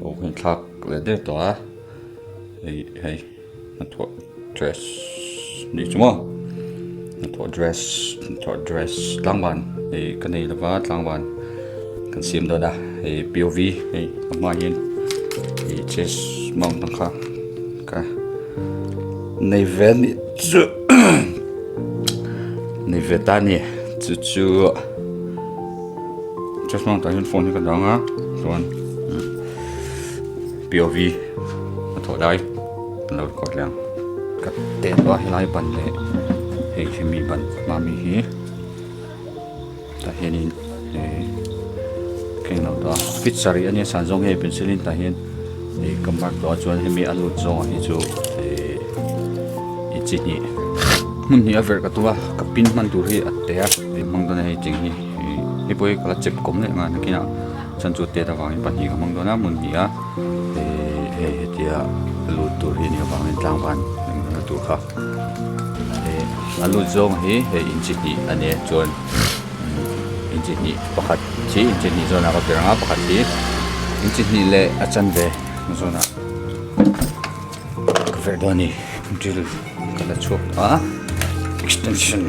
Pawh ka inthlak leh der tawh a hei hei hnathawh dress nih chu maw hnathawh dress hnathawh dress tlangvan hei ka nei lova tlangvan kan siam dawn a hei P O V hei a hmaah hian ih chest mount ang kha ka nei ve a nih chu nei ve ta a ni chu chu. Chest mount ah hian phone hi ka dang a chuan POV a thawh lai an lo record leh ang ka teh tawh a helai ban leh hei hemi ban hma mi hi tah hianin eh ka englo tawh a fit sarih ania san zawng hei pencil in tah hian ih ka mark tawh a chuan hemi a lut zawng ah hi chu eh chi hnih hmun hnih a verh ka tum a ka pin hman tur hi a te a hei hmang dawn a hei cheng hi ih hei pawh hi ka la chep kawm leh nghal nakinah chuan chu tet avangin pahnih ka hmang dawn a hmun hnih a eh hei hetia lut tur hi a nih avangin tlangvan engemaw tur kha eh a lut zawng hi hei inchi hnih a nia chuan inchi hnih pakhat hi inchi hnih zawnah ka ber ang a pakhat hi inchi hnih leh a chanve zawnah ka verh dawn a ni drill ka la chhuak tawh a extension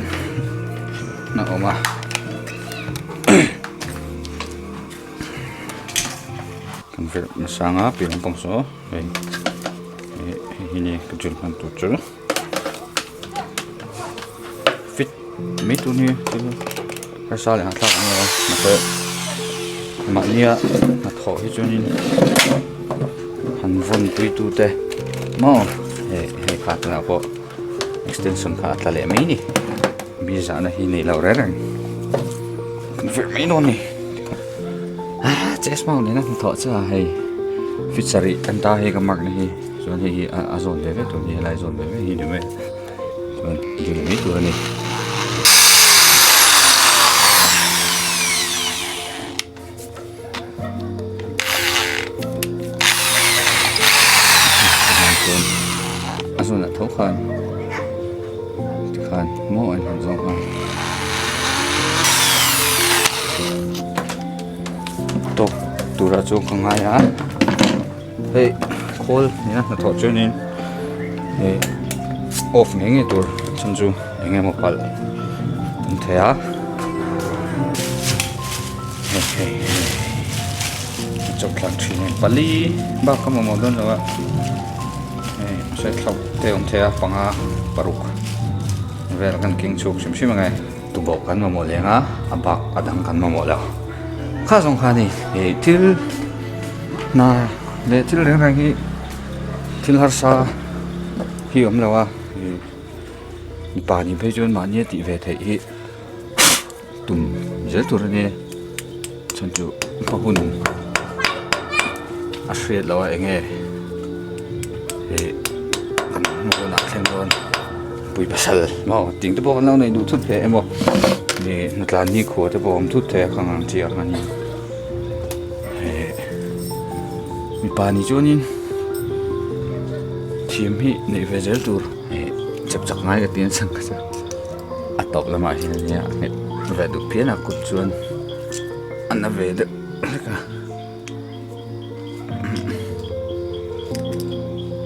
a awm a kan verh nasa ang a pian lampang saw hei hei hi ni ka drill hman tur chu. Fit mai tur hi thil harsa leh hahthlak ang lo a mahse mahnia hnathawh hi chuanin han vawn pui tu te maw hei hei kha tunah pawh extension kha a tla leh mai a ni mi zahna hi nei lo reng reng kan verh mai dawn a ni ah chest mount nena hnathawh chu a hei fit sarih kan ta hei ka mark na hi. Chuan hei hi a zawn ve ve tur hi helai zawn ve ve hi ni mai a chuan dil mai tur a ni. A zawnah tho khan tikhan maw an han zawng a tawk turah chuan ka ngai a. Hei khawl nia hnathawh chuanin ih off ngei ngei tur chhan chu eng emaw palh an thei a hei hei hei chawp thlak thin a pali bak ka mamawh dawn lo a hei sawi thlauh te a awm thei a panga paruk vel kan keng chhuak hrim hrim ang e tubauh kan mamawh leng a a bak a dang kan mamawh lo kha zawng kha a ni ih thil. Hna leh thil reng reng hi thil harsa hi a awm lo a ih mipa nih phei chuan mahni a tih ve theih hi tum zel tur a nia chhan chu hma hun a hriat loh a eng nge ih kan hma hunah thleng dawn pui pasal maw ting te pawh kan lo nei duh thut ve emaw ih hnatlan ni khua te pawh a awm thut thei a khang ang chi ah khan in. Mipa ni chuanin thiam hi neih ve zel tur ih chep chak ngai ka ti a chang kha a tawp lamah hian ania nghet ve duh phian a kut chuan a na ve deuh hlek a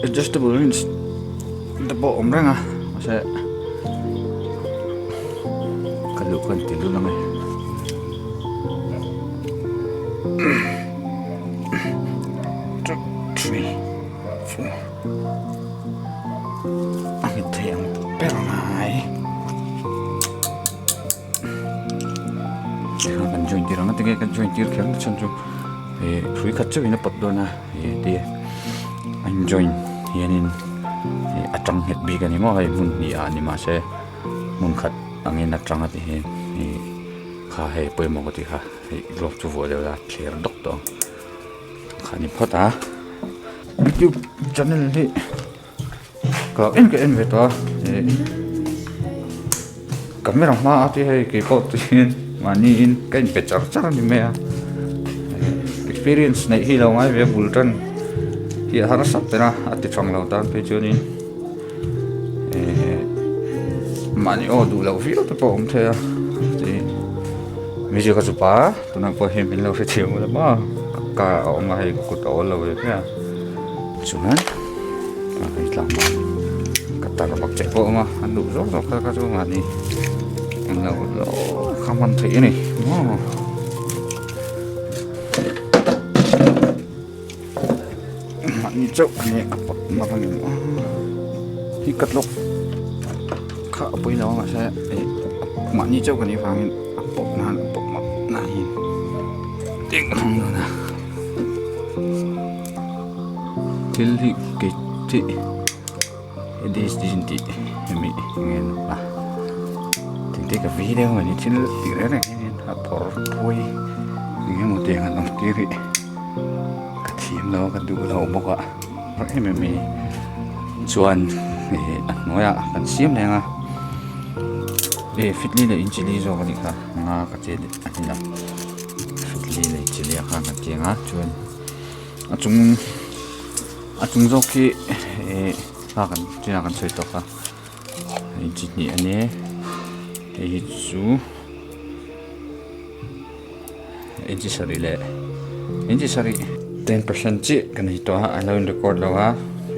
adjustable wrench te pawh a awm reng a mahse ka luh khan ti lul ang e. A nghet thei ang ber mai tikhan kan join tir ang a tinge kan join tir kher na chhan chu ih hrui khat chauhin a pawt dawn a ih ti a in join hianin ih a tang nghet bik a ni maw hei hmun hnih ah ni mahse hmun khat angin a tang a ti hian ih. Kha hei pawimawh ka tih kha hei glove chu vuah deuh la thler dawk tawh ang kha ni phawt a youtube channel hi ka en ka en ve tawh a ih camera hma a tih hei keipawh te hian mahni in ka inpe char char a ni mai a experience neih hi lo ngai ve a bul tan hi a harsa ber a a ti thang lo tan phei chuanin mahni aw duh loh viau te pawh a awm thei a tih music a chupa tunah pawh hian min lo hrethiam ula maw. kar a awm a hei ka kut a awl lo ve ve a chuan hei tlangval ka tar bak che pawh a awm a an duh zawk zawk kha kha chu mahni englo kha hman theih a ni maw. Mahni chauh a ni a pawt mak a ni hi ka tlawk kha a pawi lo a mahse ih mahni chauh ka nih vangin a pawp nan a pawp mak nan hi ding a hmang dawn a thil hi kei chi A_D_H_D an tih hemi enge a engte ka vei deuh a ni thil tih reng reng hian a phawrh phawi eng emaw tiang an awm tir hi ka thiam lo a ka duh lo bawk a em em mai chuan ih a hnuaiah kan siam reng a ih fitli leh inchili zawk a nih kha nga ka che a ni lo fitli leh chili ah khan kan cheng a chuan a chung. A chung zawk khi ih hla kan chinah kan sawi tawk a hei chi hnih a nia hei hi chu inchi sarih leh inchi sarih 10% chiah kan nei tawh a a lo in record lo a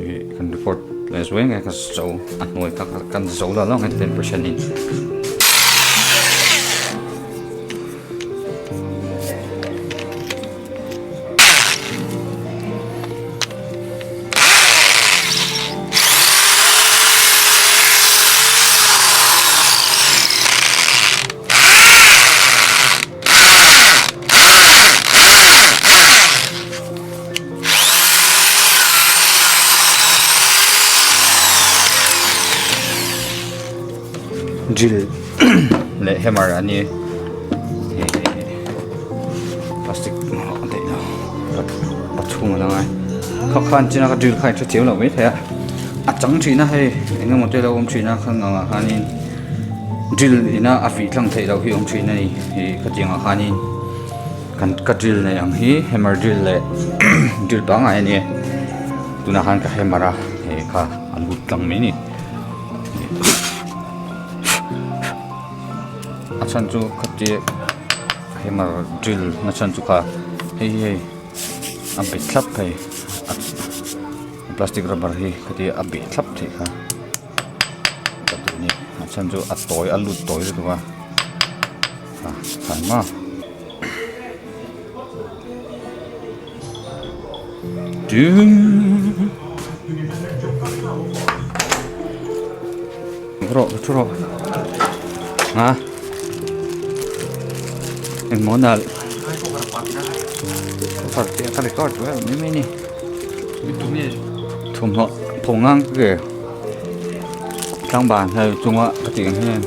ih kan record leh zuai nge ka zo a hnuai kha kan zo lo lo nge 10% in. Drill leh hammer a ni plastic a daih lo pathum a la ngai kha khan china ka drill kha in hrethiam loh maithei a a chang thin a hei eng emaw te lo awm thin a kha ang ah khanin drill ina a vih tlang theih loh hi a awm thin a ni ih khatiang ah khanin kan ka drill nei ang hi hammer drill leh drill pangngai a ni tunah khan ka hammer a hei kha a lut tlang mai a ni. A chhan chu khatia hammer drill na chhan chu kha hei hi hei a bet thlap thei a plastic rubber hi khatia a beh thlap theih kha ka duh a ni a chhan chu a tawi a lut tawi lutuk a a tha maw. Rawh thu rawh a engmaw nalh cover te ka record vel mai mai a ni thawmhnaw thawmngang ke tlangban hei chunga ka tih ang hian.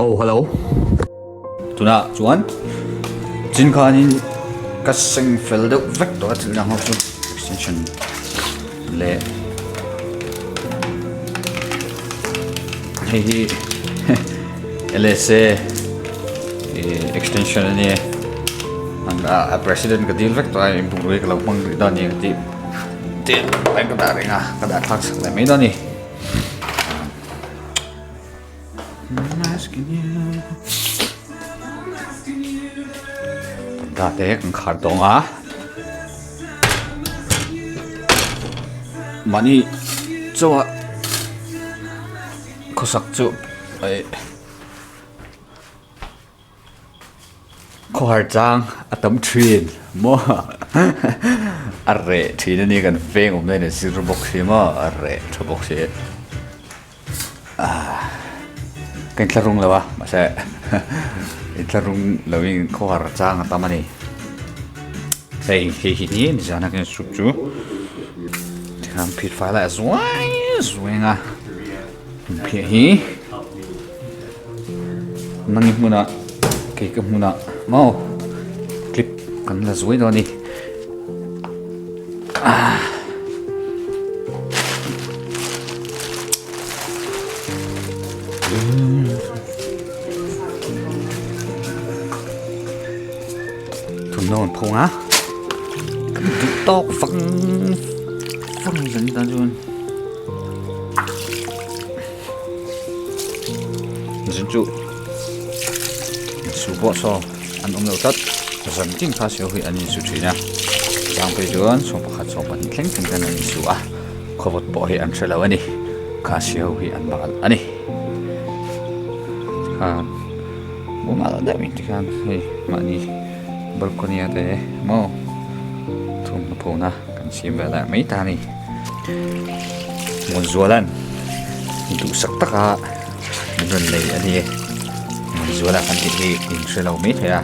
Oh hello. Tunah chuan chin khanin ka seng fel deuh vek tawh a thil dang ho chu extension leh hei hi LSA extension a nia a president ka dil vek tawh a inbuk ka lo hmang rih dawn a ni ka tih te ka dah reng a ka dah thlak sak leh mai dawn a ni. Parda te kan khar tawng a mahni chaw ah khawsak chu eh Khawhar chang a tam thin maw a reh thin a ni kan veng awm daih a zir bawk si maw a reh tha bawk si ah ka intlarung lo a mahse intlarung lo in khawhar chang a tam a ni hei hei hi ni nizan a kan suk chu tikhan phit fai lai a zuai zuai ang a phiah hi. Nang i hmunah kei ka hmunah maw clip kan la zuai dawn a ni ah thawmhnaw an phawng a kan duh tawk vang vang zan tan chuan. Zin chu su pawh saw. an awm lo tlat. Zan tin Khasi ho hi an insu thin a, chang phei chuan 11, 12 thleng thleng ten an insu a, khawvawt pawh hi an hre lo a ni. Khasi ho hi an bal a ni. Tikhan mumal deuh in tikhan hei mahni balcony a te maw thawmhnaw phona kan siam ve leh mai ta a ni. Muanzuala'n duhsak taka min rawn lei a ni e. Muanzuala kan tih hi in hre lo mai thei a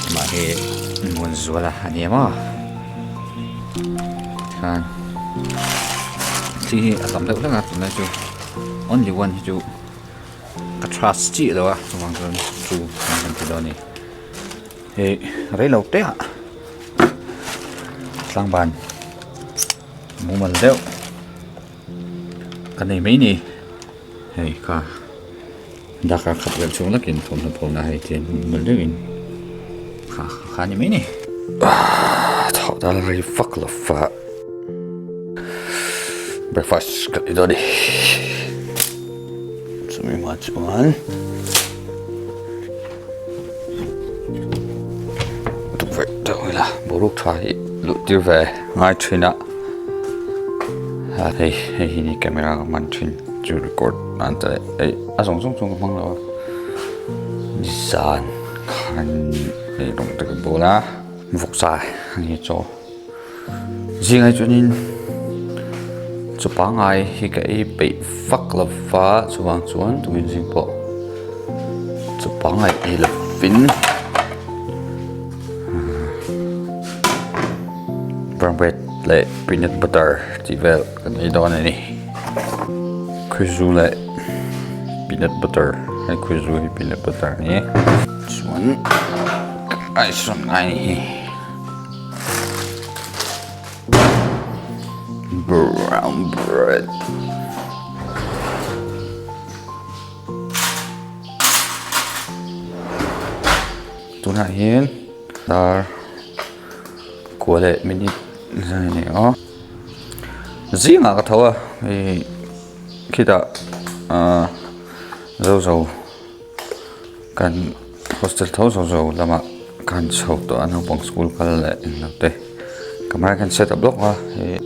amah hi Muanzuala a ni em aw tikhan thli hi a tam deuh hlek a tunlai chu only one hi chu ka trust chiah lo a chuvang chuan two kan han ti dawn a ni hei rei lo te ah tlangban mumal deuh ka nei mai ni hei kha darkar khat vel chhung lakin thawmhnaw phawna hei chian mumal deuhin kha kha ni mai ni thawh dan rei vak lo va breakfast ka ti dawn a ni chumi hma chuan tukverh deuh ila boruak tha hi luh tir ve ngai thin a hei hei hi ni camera ka hman thin chu record nan te leh hei a zawng zawng chuan ka hmang lo a nizan khan hei rawng te ka bawl a vawksa a ni chaw zingah chuanin chaw pangngai hi ka ei peih vak lo va chuvang chuan tukin zing pawh chaw pangngai ei lovin brown bread leh peanut butter tih vel kan ei dawn a ni khuzu leh peanut butter hei khuzu hi peanut butter a ni chuan a sawn ngai a ni hi. Brown bread. Tunah hian dar kua leh minute zai a ni a zingah ka tho a hei khitah ahh zo zo kan hostel tho zo zo lamah khan chho tawh a naupang school kal leh englo te camera khan set up lawk a hei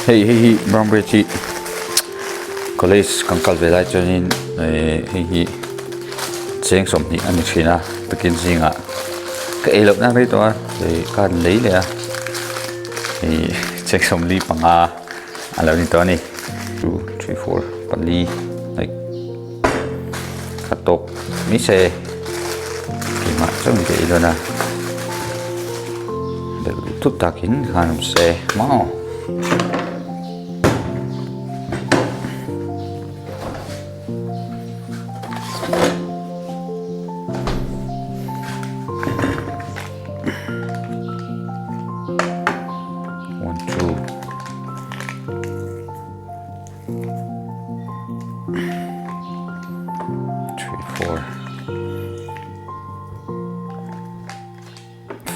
hei hei hi brown bread hi college kan kal ve lai chuanin ehh hei hi. Cheng 20 a ni thin a tukin zingah ka ei loh nan rei tawh a ih ka han lei leh a ih cheng 45 a lo ni tawh a ni 2 3 4 pali like kha tawk mai se keimah chauh in ka ei dawn a belh tut takin khan awm se maw. One, two. Three, four.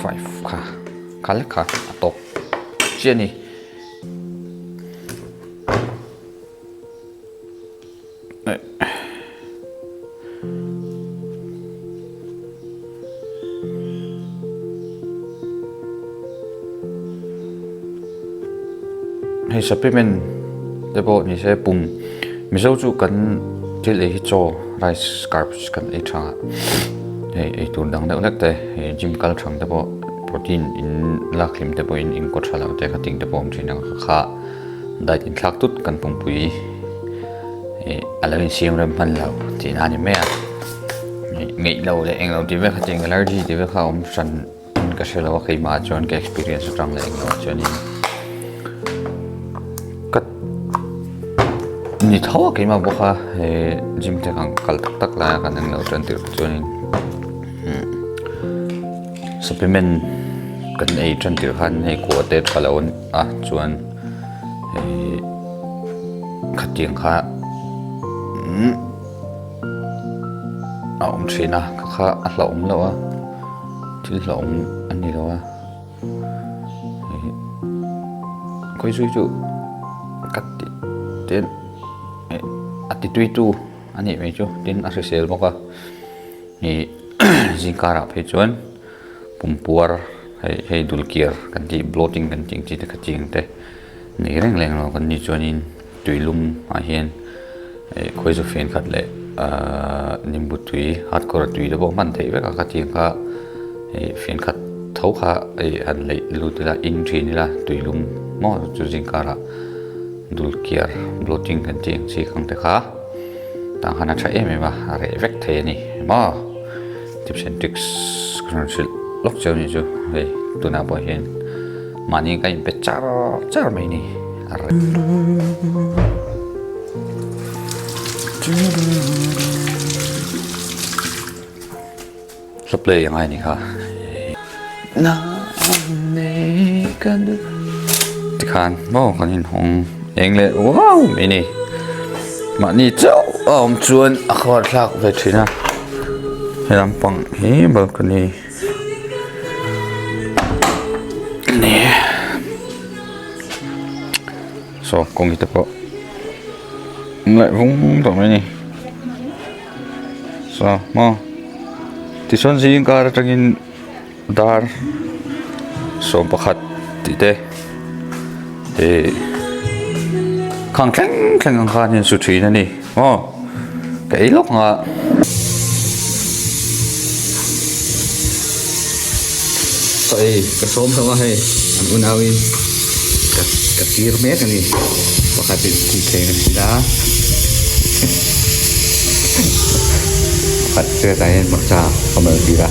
5 kha kha lek kha a tawp chiah a ni. Hei supplement te pawh ni se pum mizo chu kan thil ei hi chaw rice carbs kan ei tha a hei ei tur dang deuh hlek te hei gym kal thang te pawh protein in lak hlim te pawhin in kaw tha lo te khating te pawh a awm thin ang kha kha. Diet inthlak tut kan pumpui ih a lo insiam rem hman lo tih na a ni mai a ngeih lo leh englo tih vek kha tiang allergy tih vek kha a awm hran in ka hre lo a keimah ah chuan ka experience atang leh englo ah chuanin ka ni tho a keimah bawk a he gym te khan kal tak tak lai a kan englo tan tirh chuanin supplement kan ei tan tirh khan hei kua te tha lo a chuan hei khatiang kha umm a awm thin a kha kha a hlauhawm loh a thil hlauhawm a ni. ni lo a khawizu hi chu ka ti tin a ti tui tu a nih mai chu tin a hrisel bawk a ih zingkarah phei chuan pumpuar hei hei dulkiar kan tih bloating kan tih ang chi te kha ching te nei reng reng lo kan nih chuanin tuilum ah hian ih khawizu fen khat leh ahh nimbu tui hardcore tui te pawh hman theih vek a ka tih ang kha ih fen khat tho kha ih han leih lut ila in thin ila tuilum maw chu zingkarah dulkiar bloating kan tih ang chi kang te kha tah khan a tha em em a a reh vek thei a ni maw. Tips and tricks ka rawn hrilh lawk chiau ni chu hei tunah pawh hian mahni ka inpe char char mai ni a reh. Hla play angai ni kha tikhan maw kan inhawng eng leh uau mai ni mahni chauh a awm chuan a khawar thlak ve thin a he lampang hi balcony a ni saw kawng hi te pawh leh vung tawh mai a ni. Saw maw tichuan zing kar atangin dar 11 tih te ih khang thleng thleng ang khan hian su thin a ni maw ka ei lawk ang a. Saw ei ka sawm hlauh a hei an unauin ka ka tir mek a ni pakhatin thuthleng a sil a pakhat hriatah hian hmarcha ka mal tir a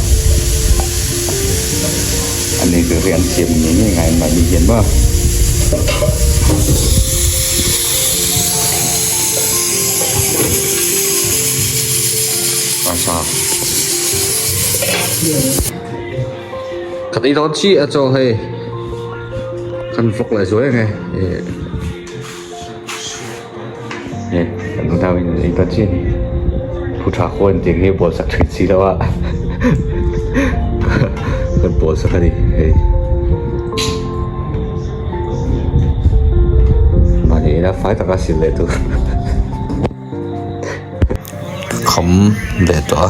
an ei tur hi an siam ngei ngei ngai mahni hian maw. Hmarcha. Khat ei dawn chiah a chaw hei kan vlog leh zuai ang e eh kan unau in an ei dawn chiah a ni thu tha khaw an tih ang hi bawl sak thin si lo a kan bawl sak a ni hei mahni ina fai taka sil leh tur. Ka kham leh tawh a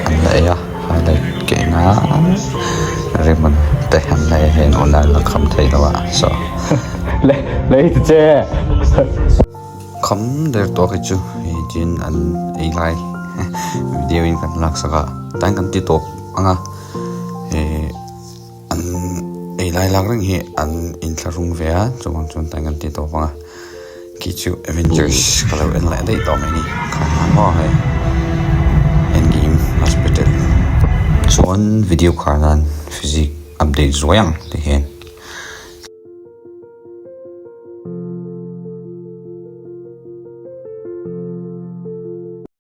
an la ei a highlight ka en a ribbon te an la ei a hei an unau la kham thei lo a saw kham der tawh khi chu hei tin an ei lai video in kan lak sak a tlai kan ti tawp ang a eh an ei lai lak reng hi an inthlahrung ve a chuvang chuan tlai kan ti tawp ang a. Khi chu Avengers ka lo en leh daih tawh mai a ni kha maw hei Endgame hospital chuan video khar nan physique update zuai ang.